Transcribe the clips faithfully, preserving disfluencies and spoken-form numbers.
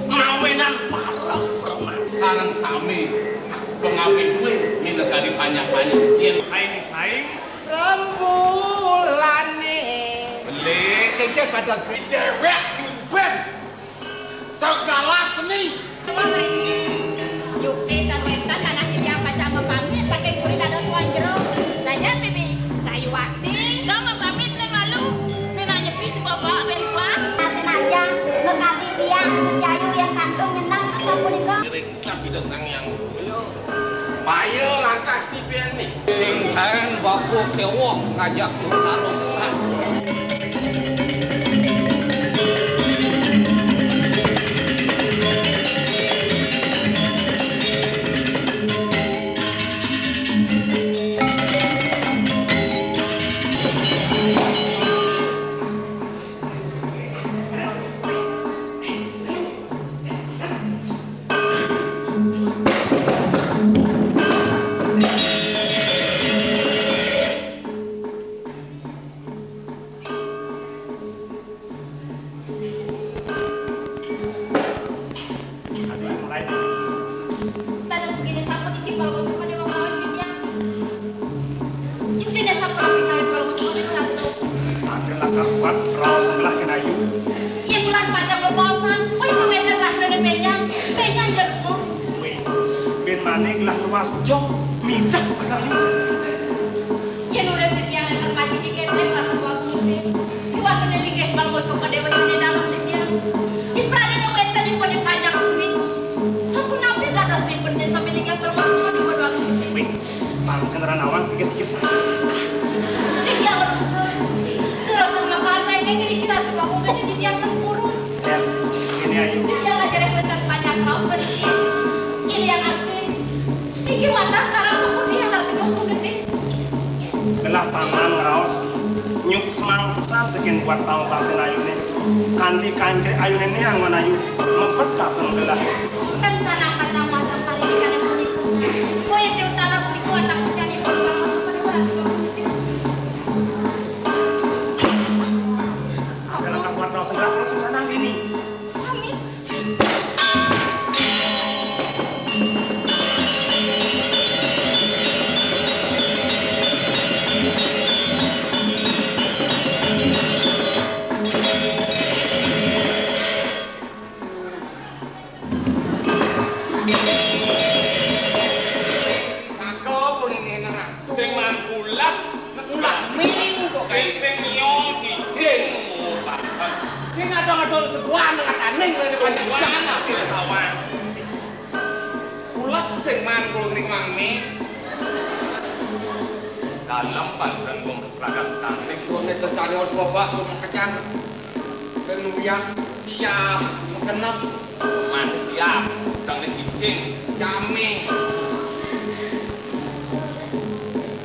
Mawinan pareng, Brahma. Sareng sami pengawit duwe minangka panjak-panjak. Yen aing-aing rembulane. Beli. Iki pada seni dewek ngimben segala seni. Yukti kawetan anak titiang pacang mapamit, saking puri dados wong jero. Saja, Bibi. Sayuwakti. Dong mapamit, nen malu. Nen nyepi si bapak, ben kuat. Nah, senajan mekadi tiang, Gus Jayu yang kantun nyeneng, akan punika. Ngiring sab Ida Sang Hyang Surya. Baya lantas pipian nih. Sing kaen bapa kewok ngajak Karo. Aduh, mulai. Dados begini sampun iki, Palawon Cokor Dewa nglawan Widya. Yuk, dene sampun pinangan Palawon Cokor Dewa, Ratu. Angger lakar kuat, raos sebelah kena yu. Yen ular pacang bebaosan, kowe pameten rahnane benjang, benjang jeruk. Kowe, ben maning lah luas jok, midah agak yu. Yen urip titiang enten mati dikete, Ratu Agung Gedhe. Kiwatene linggih Palawon Cokor Dewa sane dalem titiang. Ing pranane wenten ipun ing panjak bumi. Sapunapi dadosipun yen sami linggih Palawon Cokor Dewa Agung Gedhe? Wih, pang sing ora nawang, kikis-kikis. Titiang ora usul. Terus rumah kawan saya kira-kira tuh aku kan titiang tempurun. Ya, ini ayu. Titiang aja wenten panjak rauh berisi. Ini yang asli. Iki wadah karang kemudian nanti aku gedhe. Gelah paman ngraos nyuk semang pesan tekan buat tau batin ayune. Kanthi kancre ayune niang menayu mepet katon gelah. Kan salah kacang pasang paling ikan yang punika. Kowe dhewe taler punika wadah pucane paling masuk pada orang tua. Adalah kakuat ngraos gelah terus sana ini. Pamit. Saka pun ini enak. Sing mangkulas. Ulah ming kok kae. Sing nyong cicing. Sing adong-adong sebuah nang atane ngene panjenengan. Sebuah nang kawan. Pules sing man kula ning mangmi. Kalem padahal wong pragat tane. Wong nek tentane wis bobak wong kecang. Ben uyah siap, kenep. Man siap, dang ning cicing. Jame.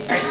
Eh,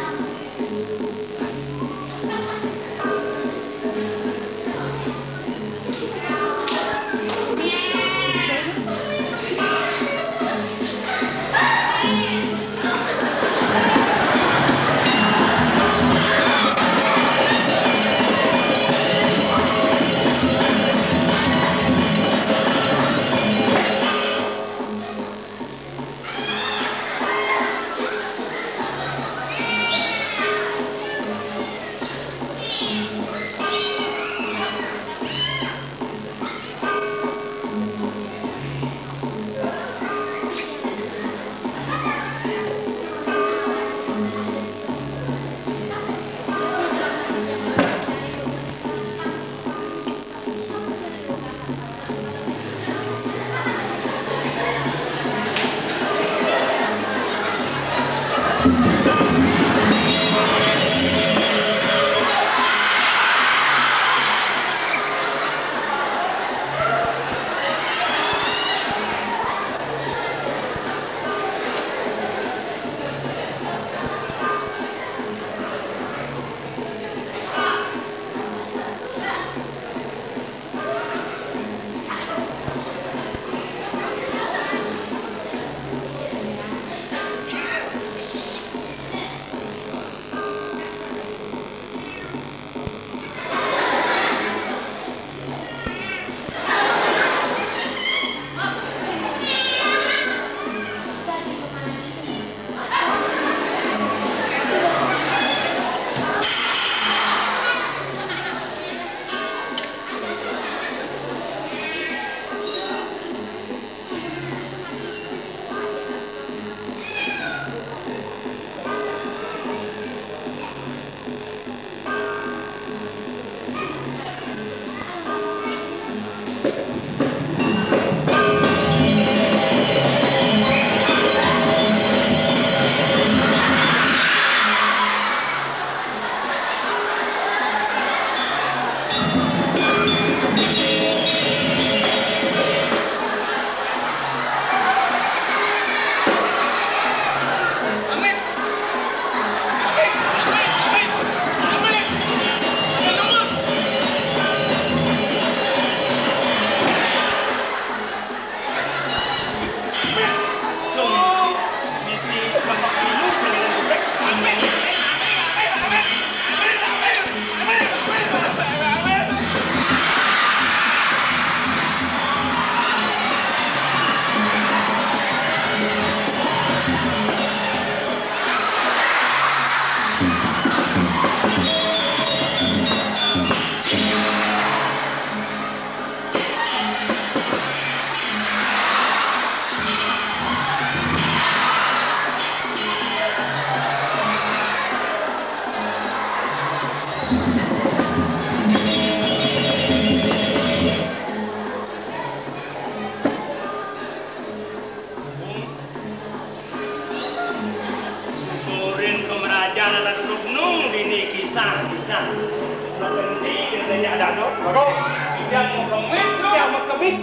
Yang mau kemit, lu. Yang mau kemit.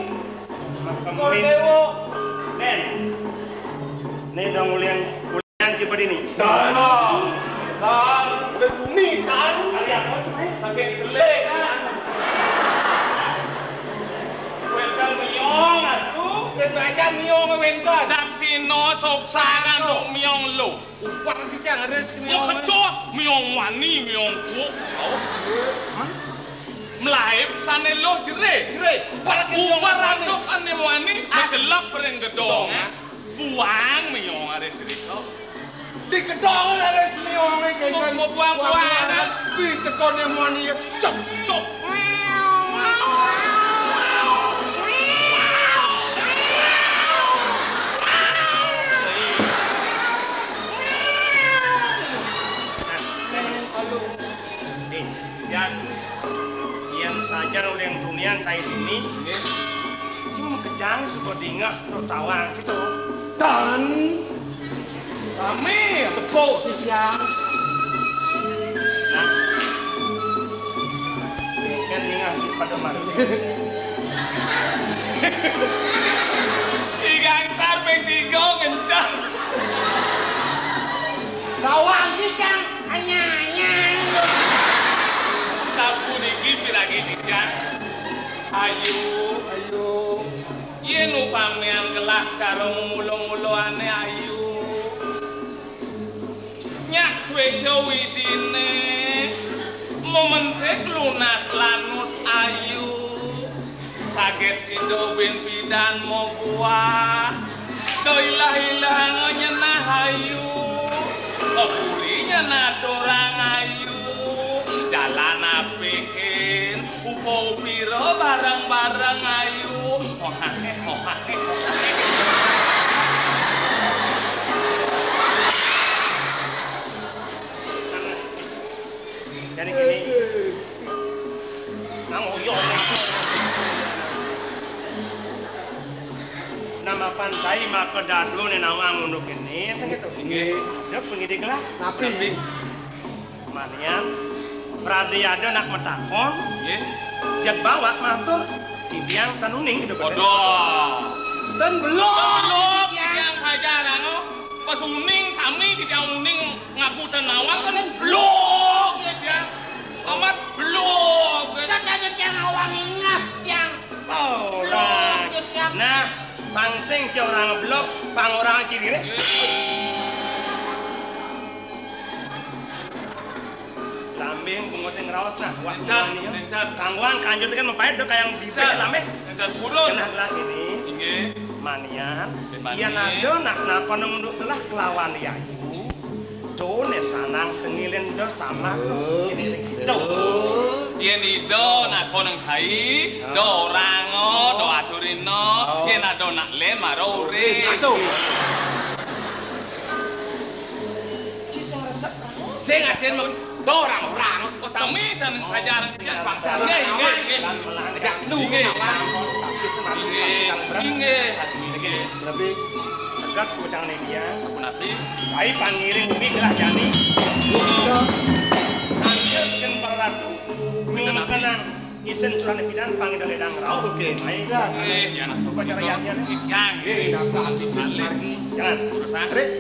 Mau kemit. Kor dewo. Nen. Nih dong ulian, ulian si Bedini. Dan. Oh, dan. Bedini, dan. Kali apa sih, Nen? Pakai selai, dan. Welcome, Miong, aduh. Wen Raja Miong, Wen, dan. Dak sino suksa, sano. Kan, Miong, lu. Upar iki, Cang, res kene. Wah, kecos, miong wani, miong ku. Mlaib sane loh jere. Jere, upar iki miong wani. Upar aduk ane wani, as- Madelok pring gedongan. Gedongan. Buang miong are srika. Di gedongan are miong iki kan. Kok buang-buangan? Pi tekone moni ya. Cok, cok. Nih, Yan, yen sajan oleh tunian cai dini, nggih, sing makejang saka dingah tur tawang gitu. Dan Sami tepuk titiang. Nah. Kan ningal pada mari. Tigang sarping tiga ngencang. Bawang tigang anyang-anyang. Sapu niki piragi tigang. Ayu. Ayu. Yen upamian gelah cara mula-mulane ayu. Nyak sweja widine, mementik lunas lanus ayu. Saget sida win pidan moguah, do ilah-ilah ngenyenah ayu. Keburi nyenah dorang ayu, dalan apikin, upa-upira bareng-bareng ayu. Hohahe, hohahe, hohahe. Jadi gini, nang uyok nih. Nama pantai maka dadu nih nawang ngono kene, segitu. Nggih. Ada pengidik lah. Napi? Napi? Manian, pradé ada nak matakon, nggih, jeg bawak matur, titiang tan uning gitu. Waduh. Tan belum. Tan belum, titiang. Titiang hajar, anu, pas uning sami titiang uning ngaku tan nawang kan belum, ya, tiang. Amat belum. Titiang nawang ingat, tiang. Oh, belum, nah. Ya, tiang. Nah, pangsing tiang orang belum, pang orang kiri, eh. Lambing bungut ing raos nah. Wah, pinten, bungut ing pinten. Kanggoan kanjut kan mapait do kayang bibit pinten, lambing. Pinten purun. Kenah gelas ini. Inggih. Manian. Pinten manian. Yen ada nak napa nunduk telah kelawan yayu. Done sanang tengilin do sama. Oh, ini gitu. Yen ida nak koneng cai, ah, do orang, oh, do aturina. Oh. Yen ada nak len maro ure. Aduh. Ki sing resep. Sing aden mung dorang-dorang. Oh, sami dan pajar sing bangsa. Nggih, nggih, nggih. Ajak lu nggih. Nggih. Nggih. Nggih. Lebih tegas wacane dia. Sapunapi. Sai pangiring umi gelah jani. Lanjut ken para ratu. Minten api. Nyungkenan. Isin curane pidan pangidang-idang rauh. Oke. Baik. Nggih, ya, nggih, nggih. Nggih, nggih. Margi. Jangan. Urusan. Terus.